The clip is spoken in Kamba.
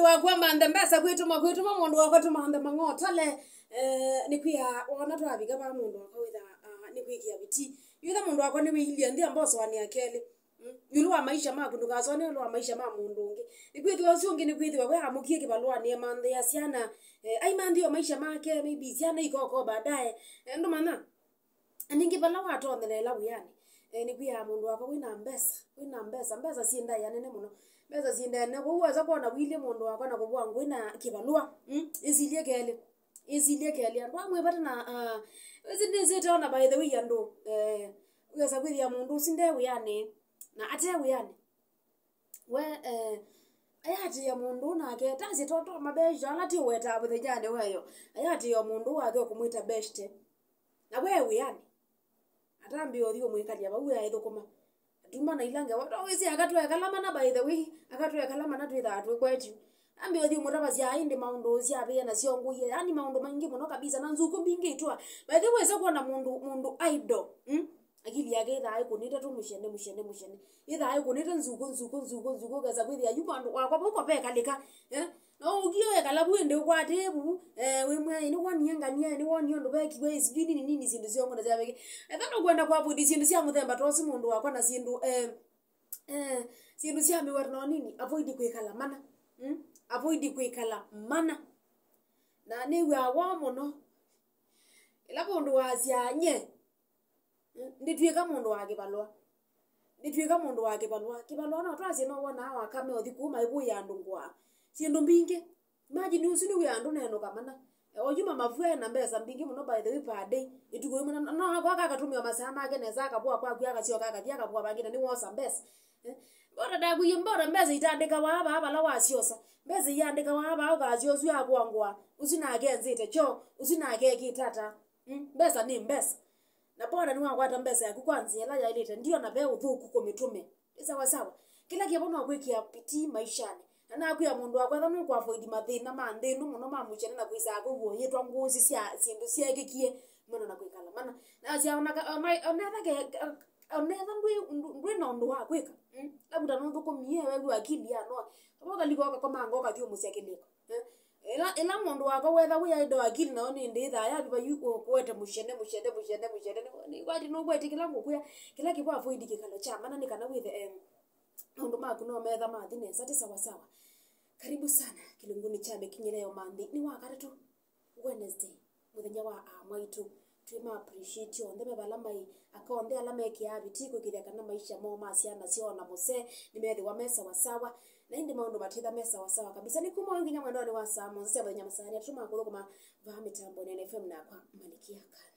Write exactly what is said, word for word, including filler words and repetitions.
Wakwa manthe mbesa kwĩtũma, kwĩtũma mũndũ wakwa tũmanthe mang'otale. Eh, nĩkwĩa wona twavika va mũndũ wakwa wĩtha, ah, nĩkwĩkĩa viti. Yũtha mũndũ wakwa nĩwĩilye nthĩ ambosoanĩa kelĩ. Mm, ĩũlũ wa maisha maku, ndũkasone ĩũlũ wa maisha ma mũndũ ũngĩ. Nĩkwĩthĩwa ũsu ũngĩ nĩkwĩthĩwa we amũkie kĩvalũanĩ emanthĩa syana, eh, aimanthĩo maisha make, maybe syana ikoko baadaye. Eh, ndũmanya? Na ningĩ vala watonyeleela wĩanĩ, eh, nĩkwĩaa mũndũ wakwa wĩna mbesa, wĩna mbesa, mbesa syĩ ndaĩa nene mũno. Mbesa syĩ ndaĩa nene, kwoou wesa kwona wĩilye mũndũ wakwa na kũvũa ngũĩ na kĩvalũa. Mm, ĩsilye kelĩ. Ĩsilye kelĩ. Andũ amwe vata na, ah, ĩsi nĩsĩte ona by the way andũ, eh, wĩasa kwĩthĩa mũndũ ũsu nde wĩanĩ, na ate wĩanĩ. We, eh, ayatĩĩa mũndũ nake, tasye to, to mabeshte, ala ti ũwetaa mũthenyanĩ weyo. Ayatĩĩa mũndũ wake ũkũmwĩta beshte. Na we wĩanĩ. Atambĩa ũthi ũmwĩkalya vau aĩthũkũma. Atuma na ila ngewa. To wĩsĩ akatwekala mana by the way. Akatwekala mana twĩthaa twĩkwetyu. Ambĩa ũthi ũmũtavasya ĩndĩ maũndũ syavĩe na syongũie. Yaani maũndũ maingĩ mũno kabisa. Na nzuku mbingĩ itwa. By the way, wesa kuona mũndũ, mũndũ idle. Mm? Akili yake ĩthaa ĩkũnĩte tu mũshene, mũshene, mũshene. Ĩthaa ĩkũnĩte nzuku, nzuku, nzuku, nzuku, ũkesa kwĩthĩa yu vandũ wakwa vau kovekalĩka. Eh? No ũkie wekala vu ĩndĩ ũkwatĩe vu, eh, wĩmwĩa, "Ĩ, nĩwonie ngania, ĩ, nĩwonie ũndũ vekiwe, ĩ, sijui nini, nini, syĩndũ syongona syavĩke." Etha nũkwenda kũavoid syĩndũ sya mũthemba ta ũsu mũndũ wakwa na syĩndũ, eh, eh, syĩndũ sya mĩwatano nini, avoid kwĩkala mana. Mm? Avoid kwĩkala mana. Na nĩw'aa woo mũno. Ĩla mũndũ wasya, nye, nditw'ĩka mũndũ wa kĩvalũa. Nditw'ĩka mũndũ wa kĩvalũa. Kĩvalũa no twasye no wonaa wakame ũthi kũu maivũĩa andũ ngũa. Syĩndũ mbingĩ. Imagine ũsu nĩ wĩa andũ nenũka mana. E, oyuma mavua ena mbesa mbingĩ mũno by the way per day. Ĩtukũ ĩmwe na, no akoka akatũmĩa masaa make nesa akavũa kwaku akasyoka akathi akavũa vangĩ na nĩwosa mbesa. Eh? Mbona ndakwie mbona mbesa itandĩkawa vaa vala wasyosa. Mbesa iandĩkawa vaa ũkasyosu akũa ngũa. Ũsu nake enzĩte kyo. Ũsu nake ekĩte ata. Mm, mbesa nĩ mbesa. Na bora nĩwakwata mbesa yaku kwa nzĩa ĩla yaĩlĩte, ndiona ve ũthũku kũmĩtũmĩa. Nĩ sawa sawa. Kĩla kĩvo no kwĩkĩa pitii maishanĩ. Na nakwĩa mũndũ wakwa, etha nũkũavoid mathĩna ma nthĩ ĩno mũno ma mũkyene na kwĩsaa kwĩw'a ũyĩtwa ngũsĩ sya syĩndũ syeekĩkie, mwana na kwĩkala mana. Nasya ona ka-, ona, onetha ke-, onetha ndwĩ, ndwĩ na ũndũ wa kwĩka. Mm? Labuta nũthũkũmie, wew'a akili yanoa. Kavo kalika ũkakomanga ũkathi ũmũsya kĩlĩko. Eh? Ĩla, ĩla mũndũ wakwa wetha wĩ idle akili nayo nĩ ndĩthaa yaviva yu kũete mũshene, mũshene, mũshene, mũshene. Nĩ, nĩ kwati nũkweti kĩla ngũkwĩa, kĩla kĩvo avoid kĩkalo kya mana nĩ kana wĩthe, em, maũndũ maku no metha mathi nesa, ti sawa sawa. Karibu sana kĩlungunĩ kya mĩkinyĩle ya ũmanthi. Nĩ wa katatũ, Wednesday, mũthenya wa aa mwaitũ. Twĩ ma appreciate onthe me vala mai, aka onthe ala mekĩaa vitii kwĩkĩthya kana maisha moo ma syana syoo na mũsee nĩmethĩwa me sawa sawa, na ĩndĩ maũndũ matitha me sawa sawa kabisa. Nĩ kuma ũyũ nginya mwendonĩ wa saa mũonza sya mũthenya masaani atatu ma kũthũkũma vaa mĩtambonĩ ya N F M nakwa Malikia Kanu.